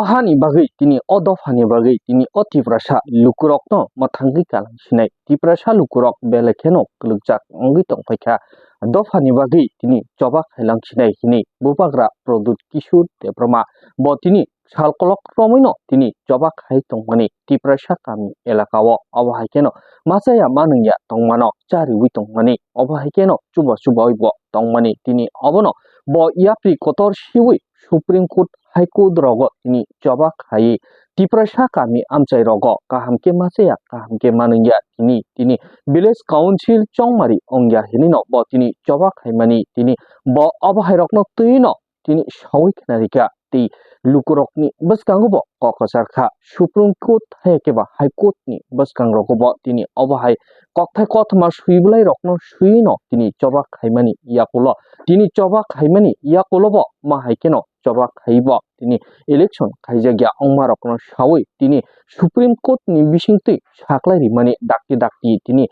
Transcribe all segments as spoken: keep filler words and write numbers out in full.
O hani bagwi tini o dophani bagwi tini o Tiprasa lukurokno mwthangwi kalang sinai. Tiprasa lukurok belai kheno kwlwkjak wngwi tongphaikha. Dophani bagwi tini choba khailang sinai hinwi Bubagra Pradyut Kishore Debbarma bo tini sal kolok romwino tini choba khai tongmani Tiprasa kami elaka o. Obo hai kheno machaya manwngya tongmano chariwi tongmani, obo hai kheno chuba chubawi bo tongmani. Tini obono bo yapri kotor siwi Supreme Court, High Court rogo tini choba khaiwi Tiprasa kami amchai rogo kaham khe machaya, kaham khe manwngya tini, tini village council chongmari wngya hinwi no bo tini choba khaimani. Tini bo obo hai rokno twi no tini sawi khna rikha tei lukurokni bwskango bo kok kwchar kha. Supreme Court hai khe ba High Court ni bwskango bo tini obo hai kokthai kothoma swi bwlai rokno swi no tini choba khaimani yakulo. Tini choba khaimani yakulo bo ma hai kheno choba khai bo tini election khaijak ya wngma rokno sawi tini Supreme Court ni bisingtwi saklai rimani dakti dakti tini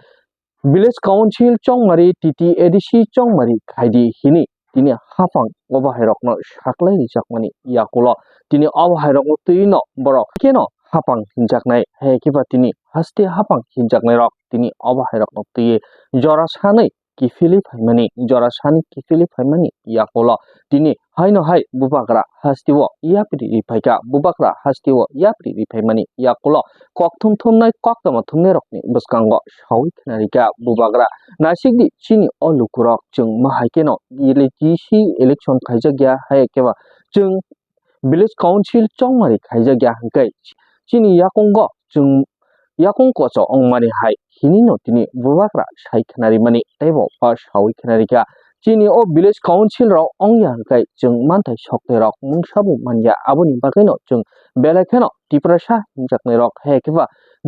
village council chongmari, T T A D C chongmari khaidi hinwi tini hapang obo hai rokno saklai rijakmani yakulo tini obo hai rokno twi no borok kheno hapang hinjaknai, hai khe ba tini haste hapang hinjaknai rok tini obo hai rokno twi jora sanwi kiphilwi phaimani, jora sani kiphilwi phaimani yakulo tini haino hai Bubagra hasteo yapri ri phaikha, Bubagra hasteo yapri ri phaimani yakulo kok thum thumnai, kok tama thumnai rokni bwskango sawi khna rikha Bubagra. Naisik di chini o lukurok, chwng ma hai kheno L T C election khaijak ya, hai khe ba chwng village council chongmari khaijak ya hwnkhe chini yakungo chwng yakung kocho wngmani hai hinwi no tini Bubagra sai khna rimani tei bo ba sawi khna rikha. Chini o village council rok wngya hwnkhe chwng manthai sokthai rok mungsa bo manya, aboni bagwi no chwng belai kheno Tiprasa hinjaknai rok, hai khe ba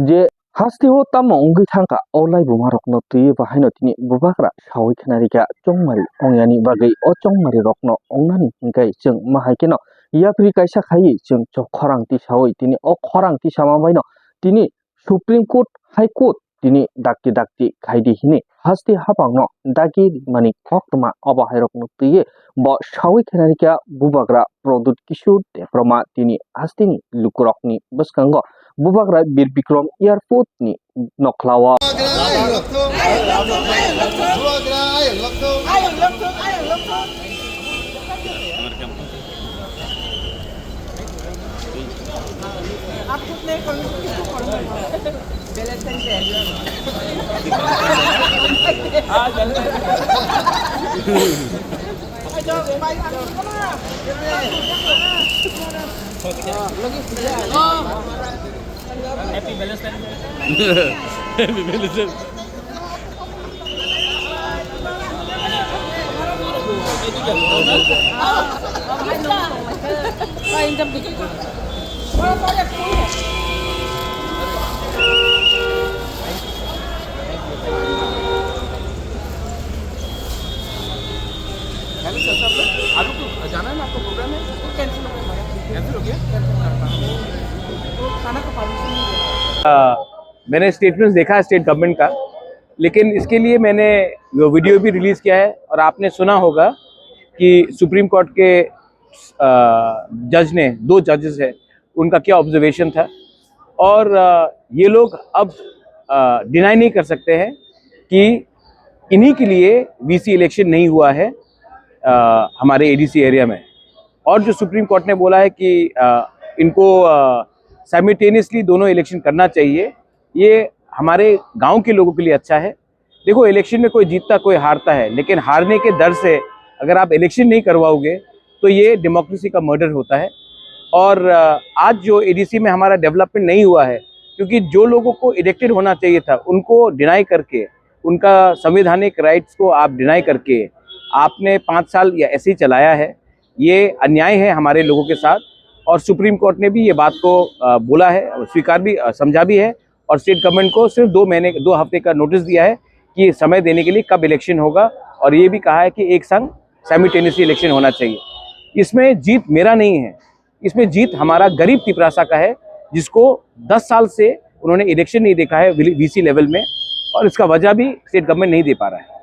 je hasteo tamo wngwi thangkha o laibuma rokno twiwi bo haino tini Bubagra sawi khna rikha chongmari wngyani bagwi. O chongmari rokno wngnani hwnkhe chwng ma hai kheno yapri kaisa khaiwi chwng chok khorang tisawi tini o khorang tisama baino tini Supreme Court, High Court tini dakti dakti khaidi hinwi haste hapangno dagi rimani koktwma obo hai rokno twiwi bo sawi khna rikha Bubagra Pradyut Kishore Debbarma tini hasteni lukurokni bwskango Bubagra Bir Bikram Airport ni nokhlao. आप खुद नहीं करो, किसको करो? Happy Valentine's Day. Happy Valentine's Day. Hello sir, sir, आलू को जाना है ना, आपका प्रोग्राम है? वो कैंसिल हो गया हमारा। कैंसिल हो गया? कैंसिल करना। वो खाना का परमिशन नहीं दिया। मैंने स्टेटमेंट्स देखा है स्टेट गवर्नमेंट का, लेकिन इसके लिए मैंने वो वीडियो भी रिलीज किया है और आपने सुना होगा कि सुप्रीम कोर्ट के, अ, जज ने, दो जजेस हैं, उनका क्या ऑब्जर्वेशन था। और, अ, ये लोग अब, अ, डिनाई नहीं कर सकते हैं कि इन्हीं के लिए वीसी इलेक्शन नहीं हुआ है, अ, हमारे एडीसी एरिया में। और जो सुप्रीम कोर्ट ने बोला है कि, अ, इनको, अ, साइमल्टेनियसली दोनों इलेक्शन करना चाहिए, ये हमारे गांव के लोगों के लिए अच्छा है। देखो, इलेक्शन में कोई जीतता, कोई हारता है, लेकिन हारने के डर से अगर आप इलेक्शन नहीं करवाओगे, तो ये डेमोक्रेसी का मर्डर होता है। और, अ, आज जो एडीसी में हमारा डेवलपमेंट नहीं हुआ है, क्योंकि जो लोगों को इलेक्टेड होना चाहिए था, उनको डिनाई करके, उनका संवैधानिक राइट्स को आप डिनाई करके आपने पाँच साल या ऐसे ही चलाया है। ये अन्याय है हमारे लोगों के साथ। और सुप्रीम कोर्ट ने भी ये बात को, अ, बोला है, स्वीकार भी, अ, समझा भी है। और स्टेट गवर्नमेंट को सिर्फ दो महीने, दो हफ्ते का नोटिस दिया है कि समय देने के लिए कब इलेक्शन होगा, और ये भी कहा है कि एक संग साइमल्टेनियसली इलेक्शन होना चाहिए। इसमें जीत मेरा नहीं है, इसमें जीत हमारा गरीब तिपरासा का है, जिसको दस साल से उन्होंने इलेक्शन नहीं देखा है वीसी लेवल में, और इसका वजह भी स्टेट गवर्नमेंट नहीं दे पा रहा है।